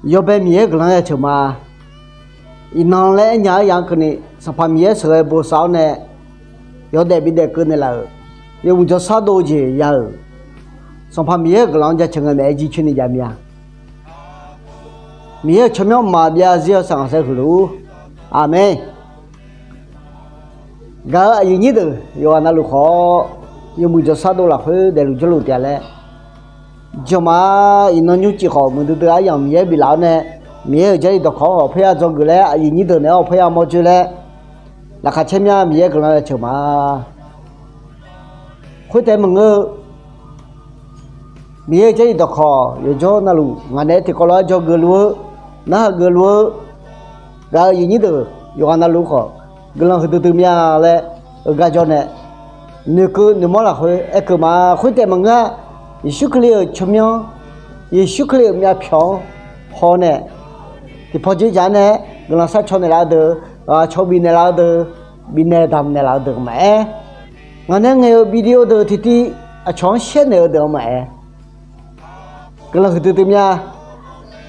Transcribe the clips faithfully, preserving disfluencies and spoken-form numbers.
Yawbae Miqyaer-euq guiqlanq-anr ya ceuq ma. Iqnan laer aernya-eu aryamq-anr keuvni, Sanqpaq Miqyaer sheuqghae bosav-awr nae, yawdaef bidaef keuv naeqlaf-euq, yawmuiq jawrshar dov-eu jeq ya-euq, Sanqpaq Miqyaer-euq guiqlanq-anr jaceuq ngae maeq-aer jircoer ni jav mir-a. Miqyaer-euq tsawrmyanr maqbyav zir-awr saqnaq saer huiq luf-ur. Aqmeq. Gaq-euq aqyuif nyir deuq yawqghaq navluf khawf, yawmuiq jawrshar dov lafkhoer daefluf jawrluf taef-a laer jan ma. Iqnan nymrcif khawf muiqdui dui aryamq Miqyaer biflaf-awr nae, Miqyaer-euq Jarlif dawqkawq-anr awq parya dzawgeuf laer, aqyuif nyir deuq naeq-aer awq parya mawrjoe laer, laqkhaq caer mya Miqyaer guiqlanq ya ceuq ma. Khoertaef maqngeur-eu, Miqyaer-euq Jarlif dawqkawq yawqjawr navluf ngaq naeq-aer tiqkawv lof-aer dzawgeuf luf-eu, narhaq geuf luf-eu, gaq-euq aqyuif nyir deuq yawqghaq navluf khawf, guiqlanq huiqdui dui mya laer, heugar jawr nae noeqkeuv noeqmawr lafkhoer aerkeuv ma. Khoertaef maqngeur-a, Yeqsur Kali-euq tsawrmyanr, Yeqsur Kali-euq myavpyawq-anr haw nae, tiqpaw dzerdzaq nae guiqlanq sharcaw naeqlaf-eu deuq, aqcawq bifnaeq laf-eu deuq, bifnaeq damq naeqlaf-eu deuq maqaer, ngaq nae ngaeq-euq video deuq tiqtiv aqcawq-anr shaer naeq-eu deuq-anr maqaer, guiqlanq huiqdui dui mya.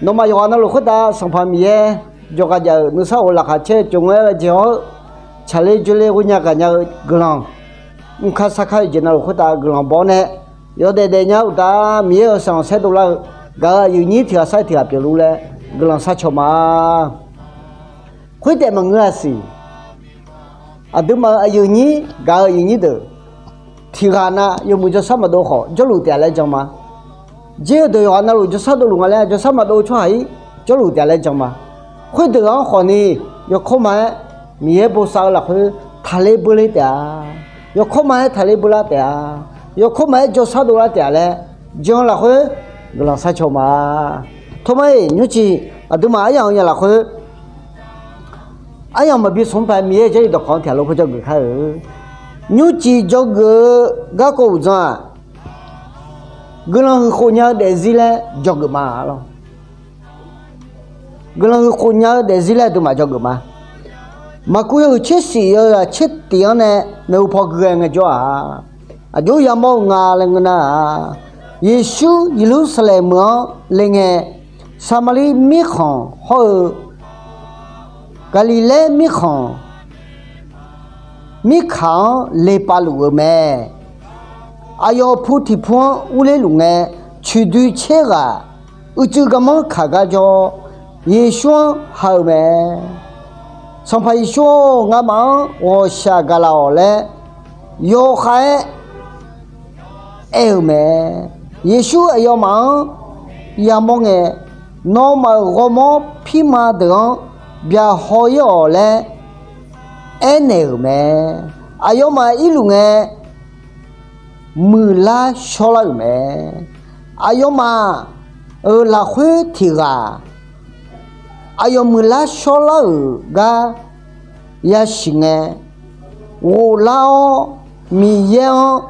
Nawmaf yawqghaq navluf khoertav Sanqpaq Miqyaer jawrgar jav-euq nuisar of laqkhaq caer-eu tsov ngae-aer ghae jeq hawr-eu, tsaqler dzoerler ghoernya gaqnya-eu guiqlanq, mrkar sarkar-eu jeq navluf khoertav guiqlanq baw-awr nae, yawdaef daefnya-eu uqtaf Miqyaer-euq saqlanq saerdov lar-eu, gaq-euq aqyuif nyir tiq ghaq sar-eu tiq ghaq pyeufluf laer guiqlanq sharcaw ma. Khoertaef maqngeur-a siq. Aqduimaf-euq aqyuif nyir gaq-euq aqyuif nyir deuq tiq ghaq nav yawmuiq jawrshar maqdov khawf jawrluf taef-a laer jan ma. Dzer-eu deuq yawqghaq navluf jawrshar dovluf nga laer jawrshar maqdov tsawrhaq-ir jawrluf taef-a laer jan ma. Khoerdeuq-anr khawfni yawkawr ma-aer Miqyaer bosav-eu lafkhoer taqler beuler taef-a. Yawkawr ma-aer taqler beular taef-a. Yawkawr ma-aer jawrshar dovlar taef-a laer jan lafkhoer guiqlanq sharcaw ma. Tawrmar-iq nymrcif aqduimaf aryamq-eu nya lafkhoer aryamq maqbi smq pae Miqyaer-euq Jarlif dawqkawq-anr tiq ghaq lof khoer dzawgeuf kar-eu. Nymrcif dzawgeuf-eu garkawv uqdzan-aq, guiqlanq huiq khof nya-eu daefzir laer dzawgeuf ma lawr. Guiqlanq huiq khof nya-eu daefzir laer aqduimaf dzawgeuf ma. Maqkuv yawhuiq tser shif yawzaq tser tif-anr nae maeqhu paw gui ghae ngaejawr-aq, aqjox yamawr-eu nga laer ngeur nar-aq, Yeqsur Yeqlursaqlaeq meuq-anr le ngae, Saqmaqlir mirkhanq hawr-eu Gaqliqlaer mirkhanq mirkaq-anr lepav luf-eu mae. Aqyawf pu tiq pu-anr urler luf ngae, coeqdoi tser ghaq uicuiv garmanr kaq gar jawr-awr, Yeqsur-anr ha-eu mae. Sanqpaq Yeqsur-or, ngamaf-anr ghawqshaq gaqlaf-awq laer yawkhav-aer aer-eu mae. Yeqsur aqyawfmaf-anr yamawr ngae, nawmaf-euq ghawrmawr pirma deuq-anr byaqhaw-ir-awq laer aernaeq-euq mae. Aqyawfmaf irluf ngae, muiqlar shawrlar-euq mae. Aqyawfmaf-euq lafkhoer tiq ghaq aqyawf muiqlar shawrlar-euq gar yasiq ngae, ghoflar-awr Miqyaer-anr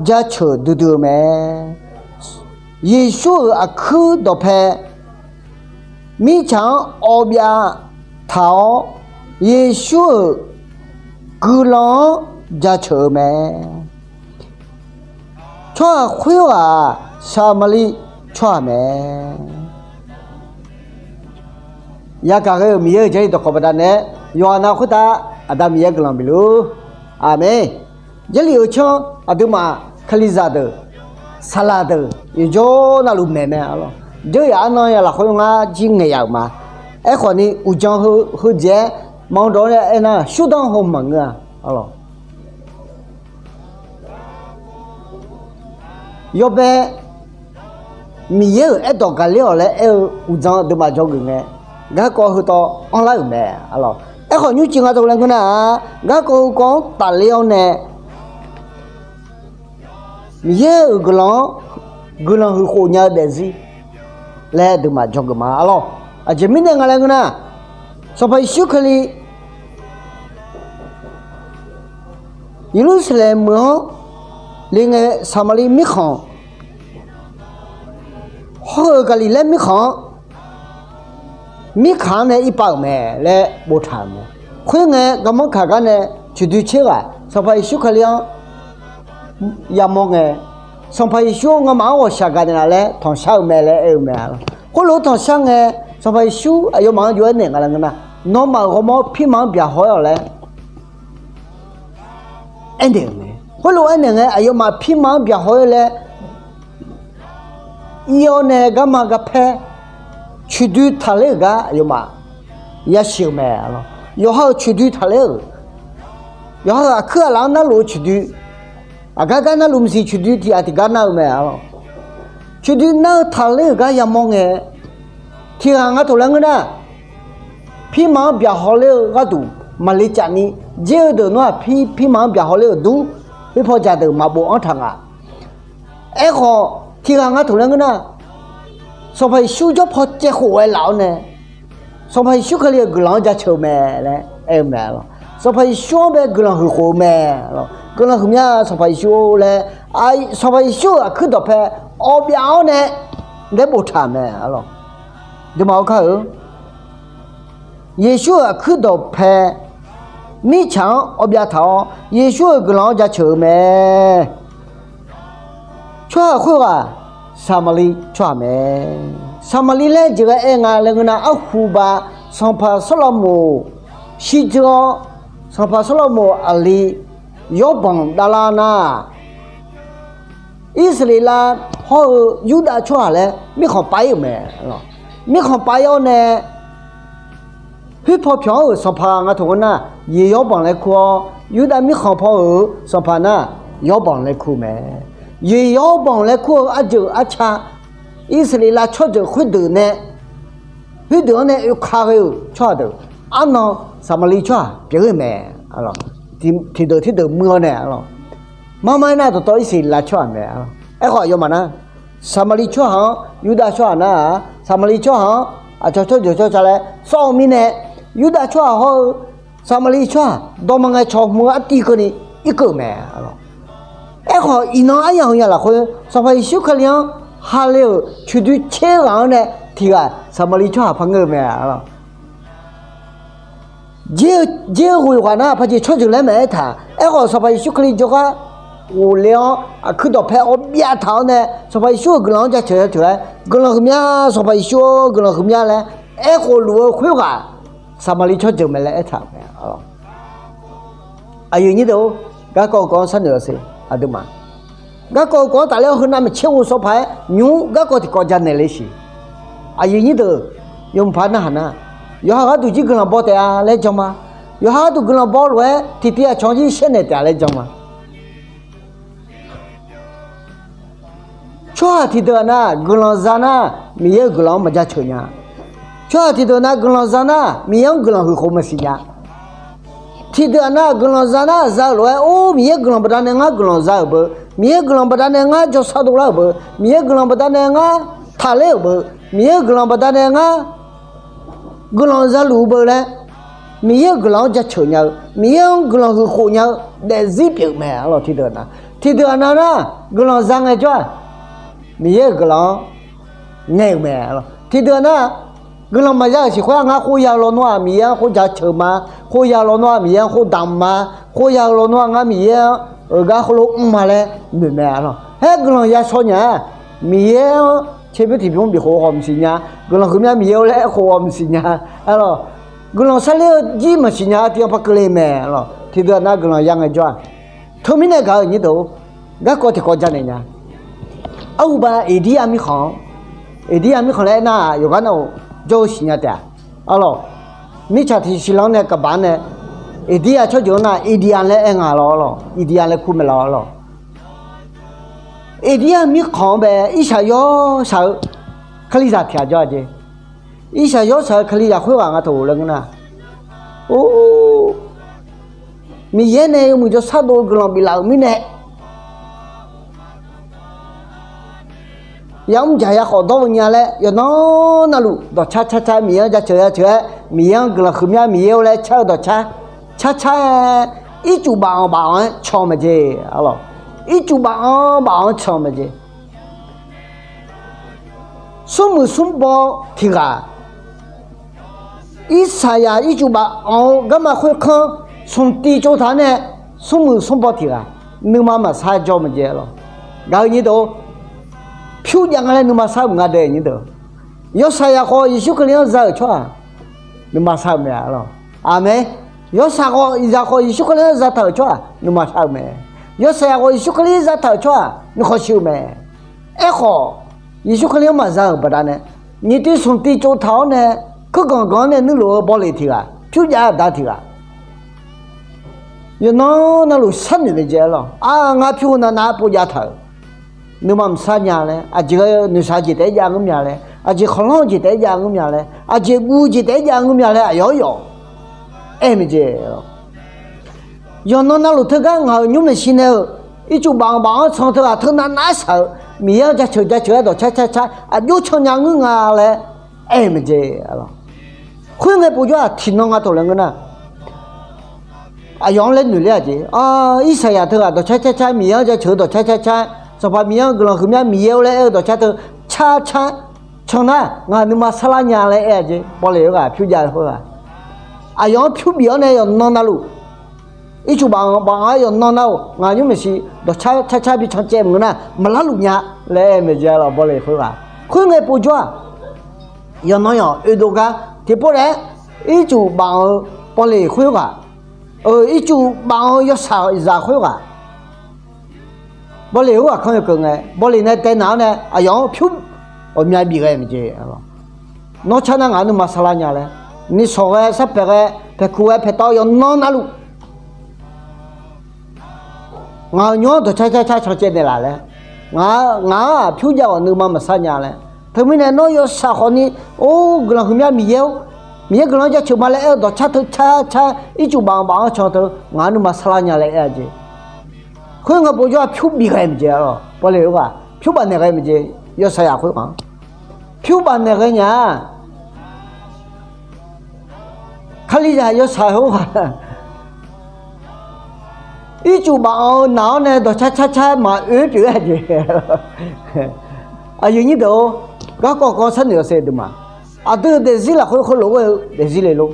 jaceuq duidui-eu mae. Yeqsur-euq aqkuir dawqpae mirtsaq-anr awbyav taq-awr, Yeqsur-euq guiqlanq-anr jaceuq-eu mae. Tsawrhaq khoerghaq-aq, Saqmaqliv tsawrhaq mae. Yagaq ghae-euq Miqyaer-euq Jarlif dawqkawq baqdanae, yawqha nav khoertav Aqda Miqyaer guiqlanq bif luf-ur. Aqmeq. Jarlif-euq canr aqduimaf kalizaq deuq, saqlaq deuq yawqjawr navluf maeq mae. Jawryaf arnan ya lafkhoer ngar jir ngaeq yaf-euq ma. Aerkhawfni uqdzan heu heu dzaeq-aer maqanr dawq-awr nae aernar, shurdanr heu maqngeur-a. Yawbae Miqyaer-euq aerdawq gaqler-awq laer aer-eu uqdzan aqduimaf dzawgeuf ngae, garkawv heutawv anrlar-euq mae. Aerkhawf nymrcif nga dawq laer ngeur nar-aq, garkawv heukawv-anr tafler-awr nae Miqyaer-euq guiqlanq-anr guiqlanq huiq khof nya-eu daefzir laer aqduimaf dzawgeuf ma. Arlawr, aqjeq mirnae nga laer ngeur nar, Sanqpaq Yeqsur Kali Yeqlursaqlaeq meuq-anr le ngae, Saqmaqliv mirkhanq hawr-eu Gaqliqlaer mirkhanq-anr mirkaq-anr nae irpav-euq mae laer boftaq-euq mae. Khoerngae, garmanr kaq gar nae coeqdoi tser ghaq Sanqpaq Yeqsur Kali-anr yamawr ngae, Sanqpaq Yeqsur-or, ngamaf-anr ghawqshaq gaqnaeq laf laer tanqshar-eu mae laer aer-eu mae. Khoerlof-aer tanqshar ngae, Sanqpaq Yeqsur aqyawfmaf-anr jov-aer naeq nga laer ngeur nar, nawmaf-euq ghawrmawr pirma-anr byaqhaw-aer-awq laer aernaeq-euq mae. Khoerlof aernaeq ngae, aqyawfmaf pirma-anr byaqhaw-aer laer ir-awr nae garma garpaer coeqdoi taqler-euq gar aqyawfmaf yasiq-euq mae. Yawqha-euq coeqdoi taqler-euq, yawqha-euq aqkuir aqlaf-anr narluf-eu coeqdoi, aqgar gar narluf maqsiq coeqdoi tiq ghaq tiq gar nar-eu mae. Coeqdoi nar-eu taqler-euq gar yamawr ngae, tiq ghaq nga taq laer ngeur nar, pirma-anr byaqhaw ler-eu gharduq maqle caf ni, dzer-eu deuq nawr-aq pir, pirma-anr byaqhaw ler-euq dur, khoerpaw dzaq deuq maqbof-anr taq nga. Aerkhawf, tiq ghaq nga taq laer ngeur nar, Sanqpaq Yeqsur jawrpaw caevkhof-aer laf-awr nae, Sanqpaq Yeqsur Kali-euq guiqlanq-anr jaceuq-eu mae laer aer-eu mae. Sanqpaq Yeqsur-anr bae guiqlanq huiq khof-eu mae. Guiqlanq huiqmya Sanqpaq Yeqsur laer, Sanqpaq Yeqsur-euq aqkuir dawqpae awbyav-awr nae laer boftaq mae. Aqduimaf-eu kar-eu, Yeqsur-euq aqkuir dawqpae mirtsaq-anr awbyav taq-awr, Yeqsur-euq guiqlanq-anr jaceuq-eu mae. Tsawrhaq khoerghaq Saqmaqliv tsawrhaq mae. Saqmaqliv laer jeq ghae aer nga laer ngeur nar, arhuba sanqpaq Sawrlaqmoq shirdzeur-awr, sanqpaq Sawrlaqmoq aqli Yawrbanq davlar nar, Irsaqleqlav hawr-eu Yurdav tsawrhaq laer mirkhanq pav-ir-euq mae. Mirkhanq pav-ir-awr nae, khoerpaw pyawq-anr-euq sanqpaq nga taq ngeur nar, Yeqyawrbanq laer kur-awr, Yurdav mirkhanq paw-euq sanqpaq nar, Yawrbanq laer kur mae. Yeqyawrbanq laer kur-eu arjeuq arca, Irsaqleqlav tsawrjeuq khoerdeuq nae, khoerdeuq-anr nae oeka ghae-euq tsawrhaq deuq, arnan Saqmaqliv tsawrhaq pyeuf-ir mae. Tiqdeuq tiqdeuq muir-awr nae, marmar aernar dawqtawv Irsaqleqlav tsawrhaq mae. Aerkhawf aqyawfmaf nar, Saqmaqliv tsawrhaq-anr Yurdav tsawrhaq nar-aq, Saqmaqliv tsawrhaq-anr aqcawq tsawrjeuq tsawrca laer sawr-eu mirnae, Yurdav tsawrhaq hawr-eu Saqmaqliv tsawrhaq dawqma ngae cawq hmq-eu artiv keuvni irkeuv-euq mae. Aerkhawf iqnan aryamq heunya lafkhoer Sanqpaq Yeqsur Kali-anr hale-euq coeqdoi tser ghaq-anr nae tiq ghaq Saqmaqliv tsawrhaq par ngeur-eu mae. Jer-eu ghoeq ghaq nar paqjeq tsawrjeuq laer maeq-aer taq. Aerkhawf Sanqpaq Yeqsur Kali jawrgar ghofle-awr aqkuir dawqpae awbyav taq-awr nae Sanqpaq Yeqsur-euq guiqlanq-anr jaceuq-eu taq-aer, guiqlanq huiqmya Sanqpaq Yeqsur-or, guiqlanq huiqmya laer aerkhof luf-eu khoerghaq Saqmaqliv tsawrjeuq mae laer aertaq-euq mae. Aqyuif nyir deuq-or, garkawv kawv-anr sharnoeq-awq siq aqduimaf. Garkawv kawv-anr tafler-awr heunav maeqtser ghovshaw paq-aer nymq-mr garkawv tiqkawv janaeq le siq. Aqyuif nyir deuq, yawmuiq paq narhaq nar, yawqha gharduq jir guiqlanq baw taef-a laer jan ma. Yawqha gharduq guiqlanq baw lof-aer tiqtiv aqcawq-anr jir shaernaeq taef-a laer jan ma. Tsawrhaq tiqdeuq-aq nar, guiqlanq za nar, Miqyaer-euq guiqlanq-anr maqjaceuq nya. Tsawrhaq tiqdeuq nar, guiqlanq za nar, Miqyaer-anr guiqlanq huiq khof maqsiq nya. Tiqdeuq-aq nar, guiqlanq za nar, za-euq lof-aer, or, Miqyaer guiqlanq baqdanae ngar guiqlanq za-euq beu, Miqyaer guiqlanq baqdanae ngar jawrsar dovlar-euq beu, Miqyaer guiqlanq baqdanae ngar taqler-euq beu, Miqyaer-euq guiqlanq baqdanae ngar guiqlanq zaluf-eu beu laer, Miqyaer-euq guiqlanq-anr jaceuq nya-eu, Miqyaer-anr guiqlanq huiq khof nya-eu daefzir pyeuf-euq mae. Arlawq tiqdeuq-aq nar, tiqdeuq-aq nar, guiqlanq za ngaejawr-aq, Miqyaer-euq guiqlanq-anr ngaeq-euq mae. Tiqdeuq-aq nar, guiqlanq maqza-euq siq khoer-aq, ngar khoerya-eu lawnmr-aq Miqyaer-anr khoer jaceuq ma, khoerya-eu lawnmr-aq Miqyaer-anr khoer damq ma, khoerya-eu lawnmr-aq ngar Miqyaer-anr-euq gar khoerlof mr ma laer noeq mae. Arlawq, haer guiqlanq ya shaw nya-a, Miqyaer-anr tserbymr tiqbymr bif khof ghawq maqsiq nya, guiqlanq huiqmya Miqyaer-eu laer aerkhof ghawq maqsiq nya. Arlawq, guiqlanq sarler-eu jir maqsiq nya, tiv-anr par keuvle mae. Arlawq, tiqdeuq-aq nar guiqlanq ya ngaejawr-aq, teumirnae gaq-eu nyir deuq-or, garkawv tiqkawv janaeq nya. Arhuba Eqdiryav mirkhanq-anr, Eqdiryav mirkhanq laer aernar-aq, yawqghaq nar-aq jawr-eu siqnya taef-a. Arlawq, mirtsaq tiqsiq lan-anr nae kaqbaq-anr nae, Eqdiryav tsawrjeuq-anr nar Eqdiryav laer aer nga lawr. Arlawq, Eqdiryav laer kur mae lawr. Arlawq, Eqdiryav mirkhanq-anr bae irshaq yawshaq-eu kalizaq tiq ghaq jawr-a jeq. Irshaq yawshaq-eu kalizaq khoerghaq nga taq-euq laer ngeur nar, or, Miqyaer nae yawmuiq jawrshar dov-eu guiqlanq biflaf-euq mirnae, yamr jaq ya khawf dawr-eu nya laer yawqnan navluf dawqcar car car Miqyaer-anr jaceuq ya ceuq-aer, Miqyaer-anr guiqlanq huiqmya Miqyaer-eu laer car-eu dawqcar car car-aer, ircuf baf-anq baf-anq-aer can maqjeq. Arlawq, ircuf baf-anq baf-anq-aer can maqjeq. Smrmuiq smrbaw tiq ghaq, Irsaqyaq ircuf baf-anq-eu garma khoerkanr smq tiv tsovtaq-anr nae, smrmuiq smrbaw tiq ghaq nuima maqsar jawr maqjeq. Arlawq, gaq-eu nyir deuq-or, pyur jav nga laer nuima sar-euq nga dae nyir deuq. Yawshaqzaq khawf Yeqsur Kali-anr za-euq tsawrhaq nuima shar-eu mae lawq. Aqmeq. Yawshaq khawf, zaq khawf Yeqsur Kali-anr zataq-euq tsawrhaq nuima shar-eu mae. Yawshaqzaq khawf Yeqsur Kali zataq-euq tsawrhaq nuikhanr shir-eu mae. Aerkhawf, Yeqsur Kali-anr maqza-euq baqdanae, nyiq tiv smq tiv tsovtaq-awr nae, kuirganq ganq-anr nae nuirluf-eu bawleq tiq ghaq, pyur jav-eu aqda tiq ghaq, yawqnan navluf sharnoeq mae jeq-a lawq. Aq, ngar pyur navnav-aer pov jav taq-euq nuima maqsar nya laer, aqjeq noeqshaq jeq taef-aer jav ngeur mya laer, aqjeq khanqlanr-eu jeq taef-aer jav ngeur mya laer, aqjeq guv-eu jeq taef-aer jav ngeur mya laer, aqyawf-anr yawf aer mae jeq-a lawq. Yawqnan navluf teugar ngaq-euq nymr maeqshi nae-eu, ircuf baf-anr baf-anr can teughaq teu navnav-aer shaq-eu, Miqyaer-anr jaceuq jaceuq-aer dawqcar car car aqjox can nya ngeur nga laer aer-eu mae jeq-a lawq. Khoerngae povjawr-aq tiqnan nga tawq laer ngeur nar, aqyawf-anr laer noeq ler-aq jeq. Irsaqyaq teughaq dawqcar car car Miqyaer-anr jaceuq-eu dawqcar car car, Sanqpaq Miqyaer-anr guiqlanq huiqmya Miqyaer-or laer aer-eu dawqcar teu car car can nar, ngaq nuima sarlar nya laer aer-a jeq. Bawleq-eu ghaq pyur jav-eu khoerghaq, aqyawf-anr pyur bif-awr nae yawqnan navluf, ircuf baf-anr baf-anr-aer yawqnan nav-euq ngaq nymr maeqshi dawqcar car car bi can caev maqngeur nar maqlar luf nya laer aer-eu mae jeq-a lawq. Bawleq khoerghaq khoerngae povjawr-aq, yawqnan yawq oedov gar tiqpov laer, ircuf baf-anr-eu bawleq khoerghaq, ircuf baf-anr-eu yawshaqzaq khoerghaq, bawleq khoerghaq kanr yawkeuv ngae, bawleq nae taev naq-awr nae aqyawf-anr pyur ghawqmya bif ghae mae jeq-a lawq. Nawr car nar ngaq nuima sarlar nya laer, nishawq ghae, sarpaeq ghae, paeqkuq ghae, paeqtawv yawqnan navluf, ngaq-euq nymr-anr dawqcar car car can caev naeqlaf laer, ngaq-anr-aq pyur jav-awq nuima maqsar nya laer. Teumirnae nawr yawshaq khawfni, or guiqlanq huiqmya Miqyaer-or, Miqyaer guiqlanq jaceuq ma laer aer-eu dawqcar teu car car ircuf baf-anr baf-anr can teu ngaq-anr nuima sarlar nya laer aer-a jeq. Khoerngae povjawr-aq pyur bif ghae mae jeq-a lawq. Bawleq khoerghaq pyur baf naeq ghae mae jeq. Yawshaqzaq khoerghaq-anr pyur baf naeq ghae nya-a. Kalizaq yawshaq khoerghaq, ircuf baf-anr-eu naq-awr nae dawqcar car car maqoe pyeuf-aer jeq. Aqyuif nyir deuq-or, garkawv kawv sharnoeq-awq saer deuq ma. Aqdui-euq daefzir lafkhoer heulof-aer-eu daefzir le lor.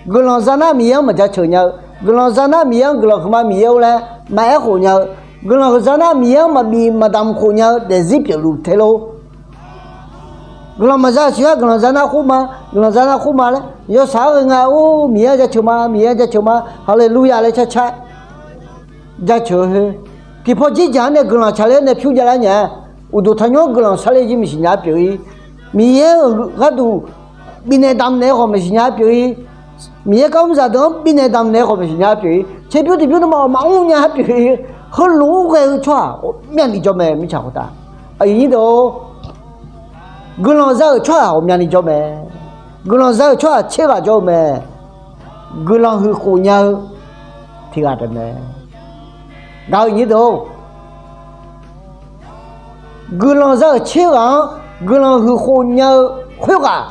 Guiqlanq za nar Miqyaer-anr maqjaceuq nya-eu, guiqlanq za nar Miqyaer-anr guiqlanq huiqma Miqyaer-or laer maqaer khof nya-eu, guiqlanq huiq za nar Miqyaer-anr maqbif maqdamq khof nya-eu daefzir pyeufluf te lor. Guiqlanq maqza-euq siqgar guiqlanq za nar khoer ma, guiqlanq za nar khoer ma laer yawshaq-aer ghae nga, or Miqyaer-anr jaceuq ma, Miqyaer-anr jaceuq ma, haleluya laer car car jaceuq-eu khoer, tiqpaw jirjaq-anr nae guiqlanq tsaqler-awr nae pyur javlar nya-a. Uqduq tanqnymr-anr guiqlanq sarler jir maqsiq nya-aer pyeuf-ir, Miqyaer-euq gharduq bifnaeq damqnaeq-eu khawf maqsiq nya-aer pyeuf-ir, Miqyaer garmr zaqdeuq-anr bifnaeq damqnaeq-eu khawf maqsiq nya-aer pyeuf-ir, tserbymr tiqbymr nuima-awq maqmr nya-aer pyeuf-ir, heulof-aer ghae-eu tsawrhaq ghawqmyavni jawr mae mirtsaq khoertav. Aqyuif nyir deuq-or, guiqlanq za-euq tsawrhaq ghawqmyavni jawr mae. Guiqlanq za-euq tsawrhaq tser ghaq jawr-eu mae. Guiqlanq huiq khof nya-eu tiq ghaq taef mae. Gaq-eu nyir deuq-or, guiqlanq za-euq tser ghaq-anr guiqlanq huiq khof nya-eu khoerghaq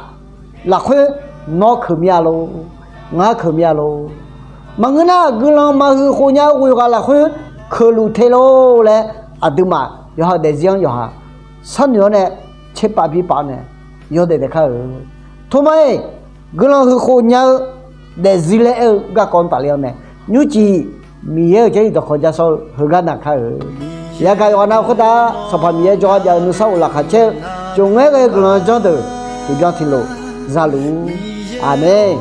lafkhoer nawr keuq mir-a lor, ngar keuq mir-a lor. Maqngeur nar guiqlanq maqhuiq khof nya-eu ghoeq ghaq lafkhoer keuqluf te lor laer, aqduimaf yawqha daefzir-anr yawqha sharnoeq-awr nae, tserpav birpav-awr nae yawdaef daef kar-euq. Tomar-iq, guiqlanq huiq khof nya-eu daefzir laer aer-eu garkawv-anr tafler-awr nae, nymrcif Miqyaer-euq jarlif dawqkawq ja sawr-eu heugar naq kar-euq. Yagaq yawqghaq nav khoertav Sanqpaq Miqyaer jawrgar jav-eu nuisar of laqkhaq caer-eu, jov ngaer ghae-eu guiqlanq janrdeuq tiqbyan tiqlof zaluf-ur. Aqmeq.